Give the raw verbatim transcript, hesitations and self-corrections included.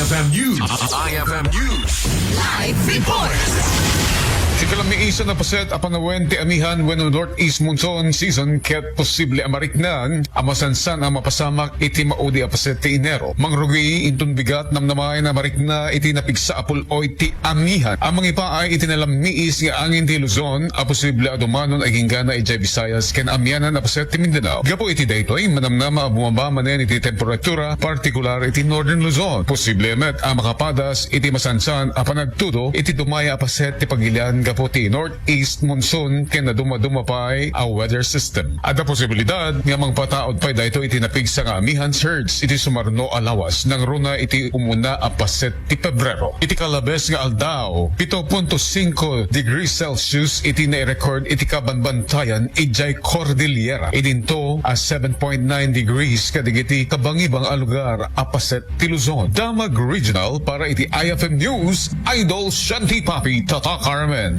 F M News. I F M News. Live report. Ti kalammiisan a paset a panawen ti amihan wenno northeast monsoon season ket posible a mariknan a masansan a mapasamak iti maudi a paset ti Enero. Mangrugi inton bigat namnamaen a marikna iti napigsa a pul-oy ti amihan a mangipaay iti nalammiis nga angin ti Luzon a posible a dumanon agingga na idiay Visayas ken amianan a paset ti Mindanao. Gapu iti daytoy, manamnama a bumaba manen iti temperatura, partikular iti Northern Luzon. Posible met a makapadas iti masansan a panagtudo iti dumaya a paset ti pagilian gapu ti northeast monsoon ken nadumaduma pay a weather system. Adda posibilidad nga mangpataud pay daytoy iti napigsa nga amihan surge iti sumarno a lawas nangruna iti umuna a paset ti Pebrero. Iti kalabes nga aldaw, pito punto singko degrees Celsius iti nairecord iti kabanbantayan idiay Cordillera. Idinto a seven point nine degrees kadagiti kabangibang a lugar a paset ti Luzon. Damag Regional para iti I F M News, Idol Shanti Papi Tata Carmen.